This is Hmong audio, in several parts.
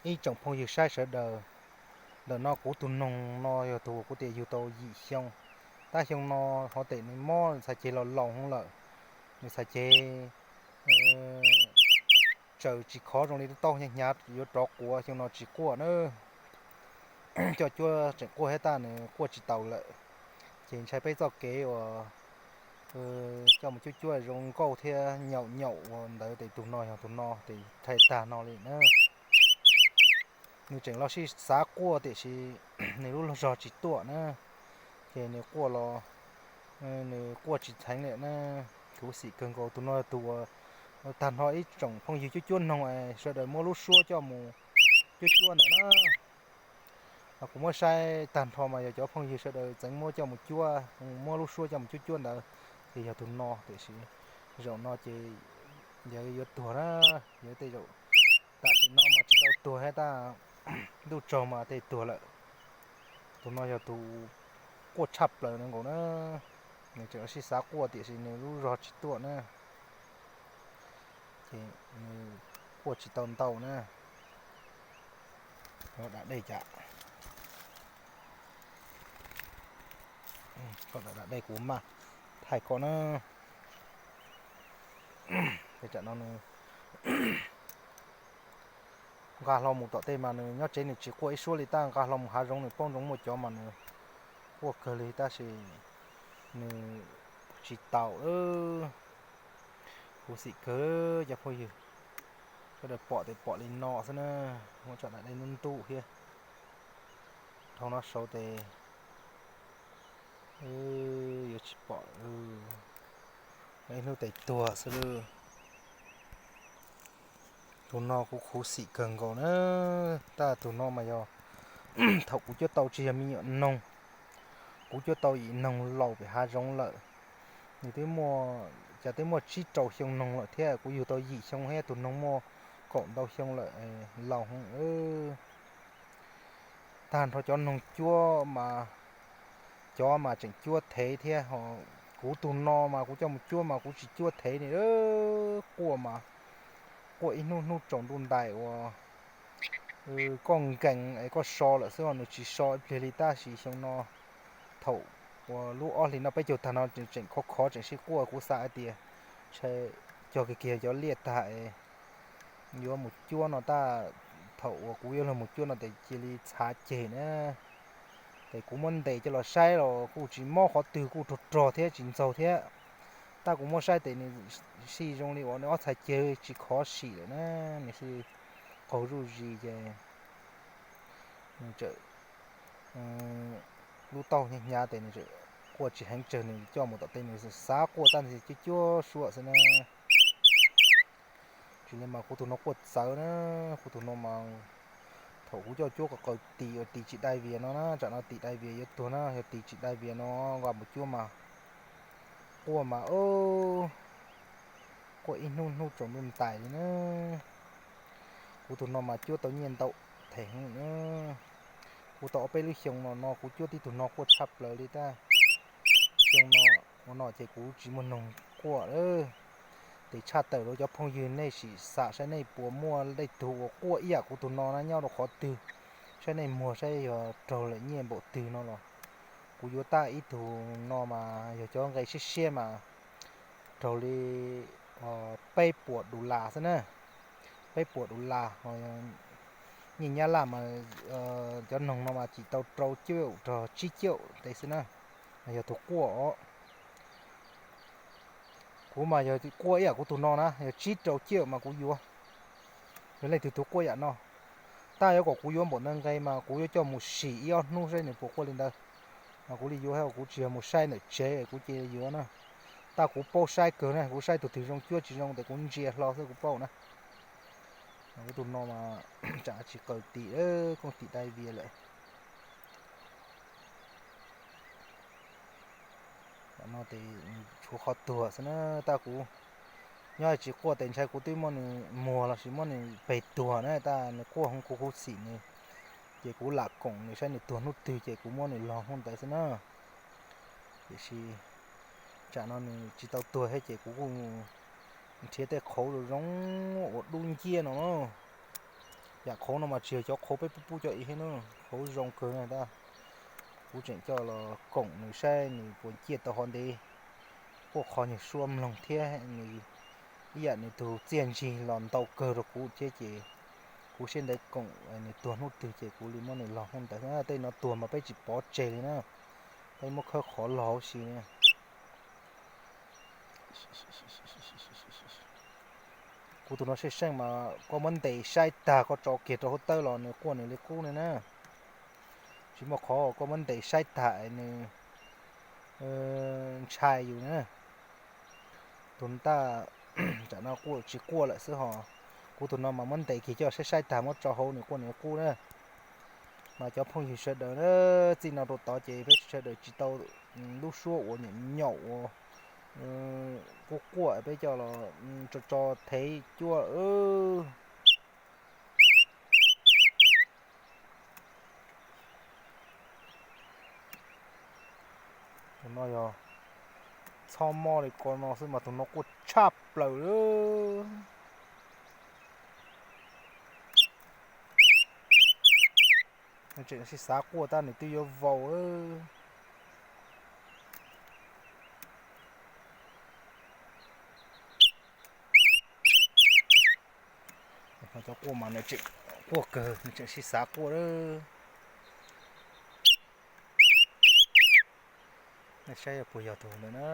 Ib tsoom phooj ywg saib sawv daws, ntawm no kuv tus noog no yog tus uas kuv tias yug tau yim xyoo. Tab xyoo no hov tes nws mob txhais ceg los laus hwv lawm, nws txhais ceg tsaws tsis khov zoo li taub hnyav hnyav yuav rov quav, xyoo no tsis quaj na. Coj cuab tseem quaj thiab tab nws quaj tsis taus lawm. Ces ntshai peb txoj kev uas coj mus cuab cuab zoo nkauj thiab nyaum nyaum ua ntawd tes tus no yog tus no tes thaij tag no li na. Nws tseem los sib xav quaj tiam sis nws lub zog tsis tuaj na, ces nws quaj los nws quaj tsis theev li na. Khuv xim kawg nkaus, tus no tus uas tag nrho ib tsoom phooj ywg cuab cuab noog es sawv daws muab lub suab coj mus cuab cuab ntawd na. Kuv muab saib tag nrho mas yog cov phooj ywg sawv daws txeev muab coj mus cuab, muab lub suab coj mus cuab cuab ntawd, ces yog tus no tiam sis zaum no ces yog yuav tuag na, yog tej zaum tam sim no mas tsis tau tuag thiab tab ntuj tsaug mas tej tuag lawm. Tus no yog tus quaj tshaj plaws no nkaus na, nws tseem sib xav quaj tiam sis nws lub zog tsis tuaj na, ces nws quaj tsis tau ntau na. Dam dej cas, dam dej kuv maj thaij koj na. Tam no nws nqa hlo mus tom tej mas nws nyob tsev nws tsis quaj ib suab li tab nqa hlo mus hav zoov nws paub ntsoov muaj cov mas nws quaj kawg li tab sis nws tsis taus. Khuv xim kawg cov phooj ywg, sawv daws pom tes pom li no xwb na. Muab tso dam dej ntub ntub thiab, dhau no saud tes yuav tsis pom, ib hnub tes tuag xwb. Tus no kuv khuv xim kawg nkaus na, tab tus no mas yog thaum kuv cuab tau tsis yog me nyuam noog, kuv cuab tau yim noog laus pem hav zoov lawm. Nws twb muaj, cas twb muaj tsib rau xyoo noog lawm thiab, kuv yug tau yim xyoo thiab, tus noog muaj kaum ntau xyoo lawm, laus heev. Tag nrho cov noog cuab mas, cov mas tseem cuab thev thiab ho, kuv tus no mas kuv coj mus cuab mas kuv tsis cuab thev ni, quaj mas quaj ib hnub hnub tsaus ntuj ntais uas koj nkees es koj so lawm xwb os, nws tsis so ib pliag li tab sis xyoo no thaum uas lub ob hlis no peb caug tag no tseem khov khov tseem sib quaj, kuv xav hais tias ntshai cog kiag kiag cov liaj tag es yuav mus cuab no tab, thaum uas kuv yuav luag mus cuab no tes cia li txhav ceg na. Ces kuv muab ntes coj los saib los kuj tsis mob qhov twg, kuj rog rog thiab tsis ntxaug thiab. Tab kuv muab saib tes nws sij zoo li uas nws ob txhais ceg tsis khov sim lawm na, nws sij qaug zuj zis ces nws tseem lub taub hnyav hnyav tes nws tseem quaj tsis heev tsawg, nws coj mus tom tej nws xav quaj tab nws cuab cuab suab xwb na. Tsis li mas kuv tus no quaj txawv na, kuv tus no mas thaum kuv coj cuab kom qaws tis uas tis tsis dai vias no na, tsam no tis dai vias yuav tuag na, yog tis tsis dai vias no nqa mus cuab mas quaj mas quaj ib hnub hnub tsaus ntuj ntais li na. Kuv tus no mas cuab tau nyiaj ntau them heev na. Kuv tau ob peb lub xyoo no no kuv cuab tib tug no quaj tshaj plaws li tab. Xyoo no ua no ces kuv tsis muaj noog quaj lawm. Ces tshaj tawm rau cov phooj ywg nej sim xam saib nej puas muaj leej twg uas quaj ib yam kuv tus no na nyob rau qhov twg, saib nej muag saib yog raug lawm nyiaj npaum twg no los. Kuv yuav tag ib tug no mas yog cov nqe siab siab mas raug li peb puas dollar xwb na, peb puas dollar. Nyiaj Nyab Laj mas cov noog no mas cim tau rau caum rau tsib caum ntev xwb na, mas yog tus quaj os. Kuv mas yog quaj ib yam kuv tus no na yog tsib rau caum mas kuv yuav. Yog leej twg tus quaj yam no, tab yuav kom kuv yuav npaum ntawd nqe mas kuv yuav coj mus sim ib ob hnub saib nws puas quaj li ntawd. Mas kuv li yuav, kuv tsis yog mus saib ntawm tsev kuv cia yuav na. Tab kuv paub saib kawg na, kuv saib tus twg zoo cuab tsis zoo tes kuv ntsia hlo xwb kuv paub na. Kuv tus no mas tsam tsis qaws tim, kooj tim dai vias lawm. No tes tshuav qhov tuag xwb na, tab kuv nyob tsis quaj tes ntshai kuv twb muab nws muag lossis muab nws peg tuag na, tab nws quaj hwv kuv khuv xim nws, ces kuv lam koom nws saib nws tuag hnub twg ces kuv muab nws log hnub ntawd xwb na. Tiam sis tsam no nws tsis tau tuag thiab ces kuv kuj nrhiav tej qhauv zoo zoo uas dub nciab no na. Yam qhauv no mas tsis yog cov qhauv peb pub pub cov i thiab na, qhauv zoo kawg na tab. Kuv tseem coj los koom nws saib nws puas ciaj tau ho ntev, quaj qhov nyuag suab mloog thiab nws ib yam nws tus txiaj ntsig los ntau kawg rau kuv thiab ces kuv siab ntev koom nws tuag hnub twg ces kuv li muab nws log hnub ntawd. Tej no tuag mas peb tsis pov tseg li na, peb muab khawb qhov log huv si. Kuv tus no seej seej mas koj muab ntes saib tag koj tso kiag rau hauv tawb los nws quaj nws li qub ne na. Tsis muaj qhov koj muab ntes saib tag nws ntshai yus na. Tus ntaj tsam no quaj tsis quaj lawm xwb ho. Kuv tus no mas muab ntes kiag coj saib saib tag muab tso hauv nws quaj nws li qub na. Mas cov phooj ywg sawv daws, txij no rau tod ces peb sawv daws tsis tau lub suab uas nyaum nyaum uas quaj quaj peb coj los tso tso thev cuab. Tus no yog txhob mob li ko no xwb mas tus no quaj tshaj plaws li. Nws tseem sib xav quaj tab nws twb yuav vau. Cov quaj mas nws tseem quaj kawg, nws tseem sib xav quaj lawm. Nej saib puas yog tus ntawd na,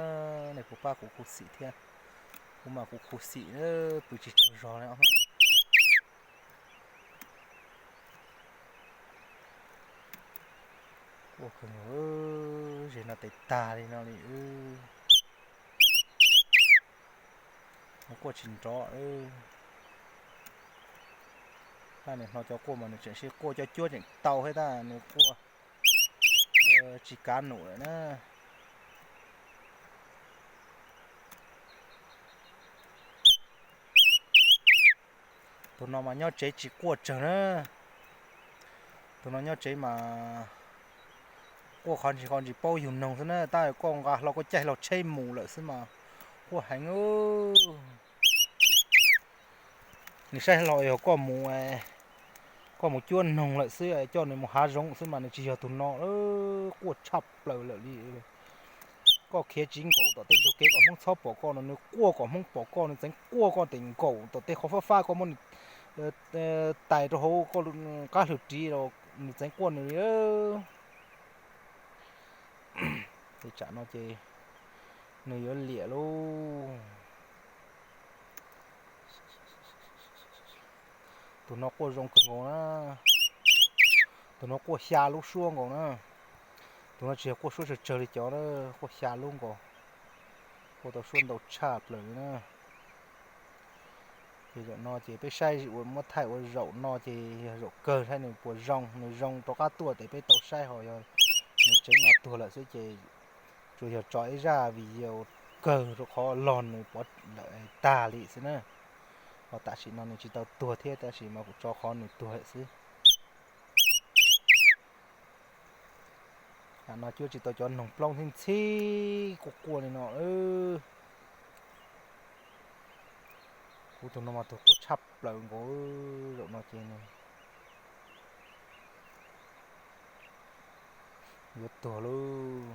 nej puas pab kuv khuv xim thiab. Kuv mas kuv khuv xim pw tsis tsaug zog li ob hnub no. Quaj kawg, zem no tes tag li no li. Nws quaj tsis nrov. Tab nws hnov cov quaj mas nws tseem sib quaj, cov cuab tseem tau thiab tab nws quaj tsis kav num lawm na. Tus no mas nyob tsev tsis quaj tsawg na. Tus no nyob tsev mas quaj qhov ntsis qhov ntsis paub yug noog xwb na, tab koj nqa hlo koj caij hlo tsheb mus lawm xwb mas quaj heev. Nws saib hlo yog koj mus, koj mus cuab noog lawm xwb, coj nws mus hav zoov xwb mas nws tsis yog tus no, quaj tshaj plaws lawm li. Koj khiav tsiv nkaum tom tej ntug kev kom Hmoob txhob pom koj no nws quaj kom Hmoob pom koj, nws txeev quaj koj tes nkaum tom tej qhov fab fab koj muab nws tais rau hauv koj qab hlwm ris los nws txeev quaj nws li. Tej tsam no ces nws yuav liam lauj. Tus no quaj zoo kawg nkaus na. Tus no quaj xya lub suab nkaus na. Tus no tsis yog quaj suab tsawg tsawg li cov na, quaj xya lub nkaus. Quaj tau suab ntau tshaj plaws li na. Ces zaum no ces peb saib uas muab thaij ua zaum no ces yog zaum kawg saib nws puas zoo, nws zoo rov qab tuaj ces peb tau saib ho yog nws tseev no tuag lawm xwb ces tsuas yog tso ib zaj video kawg rau qhov log nws pov lawm tag li xwb na. Ho tam sim no nws tsis tau tuag thiab tab sis mas kuv tso qhov nws tuag lawm xwb. Tam no cuab tsis tau cov noog plaub ntxhib ntxhib quaj quaj li no. Kuv tus no mas tus quaj tshaj plaws nkaus. Zaum no ces nws yuav tuag lauj.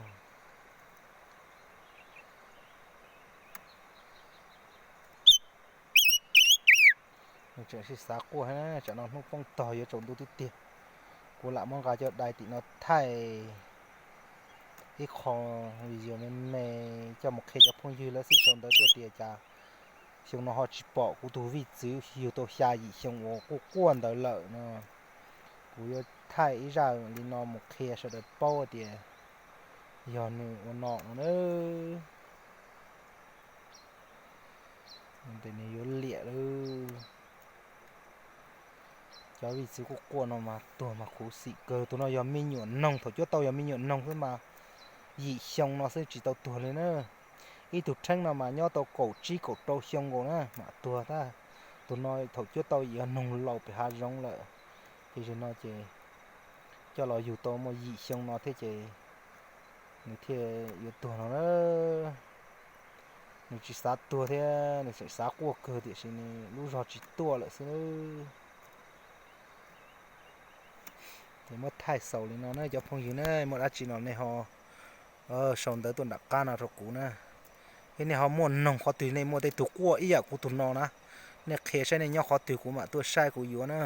Nws tseem sib xav quaj thiab, tsam no hnub poob tog yuav tsaus ntuj tiag tiag. Kuv lam muab nqa cov dai tim no thaij ib qho video me me coj mus qhia cov phooj ywg lawv xib sau ntawv tuaj tias cas xyoo no ho tsis pom kuv tus vij txwv yug tau xya yim xyoo uas quaj quaj ntawd lawm no. Kuv yuav thaij ib zaj li no mus qhia sawv daws paub tias yog nws ua no no na. Nws yuav liam lawm. Cov vij txwv quaj quaj no mas tuag mas khuv xim kawg. Tus no yog me nyuam noog, thaum cuab tau yog me nyuam noog xwb mas yim xyoo no xwb tsis tau tuag li na. Ib tug rheeb no mas nyob tau kaum tsib kaum rau xyoo nkaus na mam tuag tab. Tus no thaum cuab tau yog noog laus pem hav zoov lawm. Ces zaum no ces coj los yug tau muaj yim xyoo no thiab ces nws thiaj yuav tuag no na. Nws tsis xav tuag thiab nws tseem xav quaj kawg tiam sis nws lub zog tsis tuaj lawm xwb. Muab thaij xaus li no na cov phooj ywg na, muaj dab tsi no nej ho sau ntawv tuaj nram qab no rau kuv na. Yog nej ho muaj noog qhov twg, nej muaj tej tug quaj ib yam kuv tug no na, nej qhia saib nej nyob qhov twg kuv mam tuaj saib kuv yuav na.